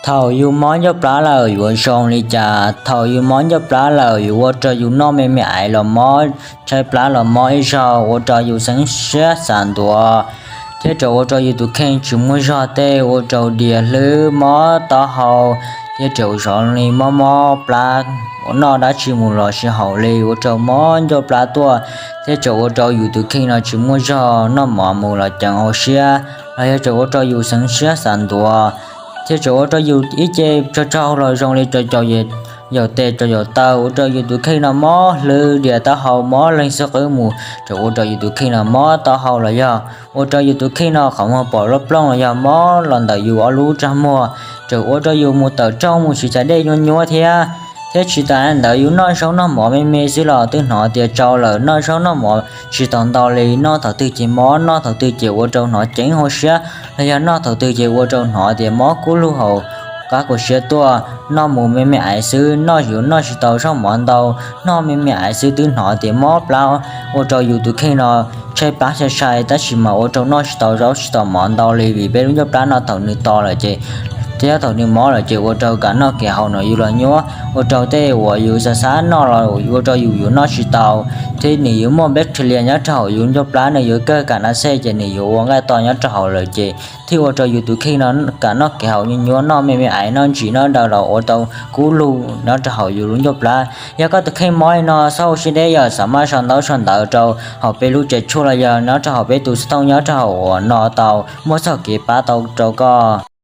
Thaum yus mob ncauj plab lawm yuav zoo li cas? Thaum yus mob ncauj plab lawm yuav ua rau yus noj me me aiv los mob, tshaib plab los mob ib zaug, ua rau yus xeev siab xav ntuav, thiab tseem ua rau yus tus kheej tsis muaj zog tej, ua rau dias hlwb, mob taub hau, thiab tseem zoo li mob mob plab, noj dab tsi mus los tsis haum li, ua rau mob ncauj plab tuaj, thiab tseem ua rau yus tus kheej no tsis muaj zog, noj mov mus los ceev hauv siab, los yog tseem ua rau yus xeev siab xav ntuav, thiab tseem ua rau yus ib ce tsaug tsaug los zoo li rau caum yaus tes rau yaus taw, ua rau yus tus kheej no mob hlwb dias taub hau, mob leeg xub qwb mus, tseem ua rau yus tus kheej no mob taub hau, los yog ua rau yus tus kheej no qhov muag pom loj plooj los yog mob los ntawm yus ob lub ntsej muag, tseem ua rau yus mus tawm rooj mus tsis txais dej nyuab nyuab thiab. Thiab tsis tas li ntawd yus noj zaub noj mov me me xwb los twb hnov tias tsau lawm, noj zaub noj mov tsis tau ntau li, noj thaum twg ces mob, noj thaum twg ces ua rau hnov ceev hauv siab, los yog noj thaum twg ces ua rau hnov tias mob kub lug hauv qab kuv siab tuaj, noj mus me me aiv xwb, noj yuav noj tsis tau zaub mov ntau, noj me me aiv xwb twb hnov tias mob plab, ua rau yus tus kheej no tshaib plab sai sai, tab sis mas ua rau noj tsis tau zaub tsis tau mov ntau li, vim peb lub ncauj plab no thaum nws to lawm ces, thiab thaum nws mob lawm ces ua rau kev noj kev haus no yus los nyuab, ua rau tej uas yus xav xav noj los ua rau yus yuav noj tsis tau, thiab nws yuav muaj bacteria nyob rau hauv yus ncauj plab, nws yuav kawg kev no xej ces nws yuav ua nqaij to nyob rau hauv lawm ces thiaj ua rau yus tus kheej no kev noj kev haus nyuab nyuab, noj me me aiv, noj ntsim noj daw los ua rau kub lug nyob rau hauv yus lub ncauj plab. Yog koj tus kheej mob li no txhob ua siab deb, yog xav maj sau ntaub sau ntawv rau hauv peb lub tsev tshuaj los yog nyob rau hauv peb tus xov tooj nyob rau hauv uas no tau muaj txoj kev pab tau rau koj.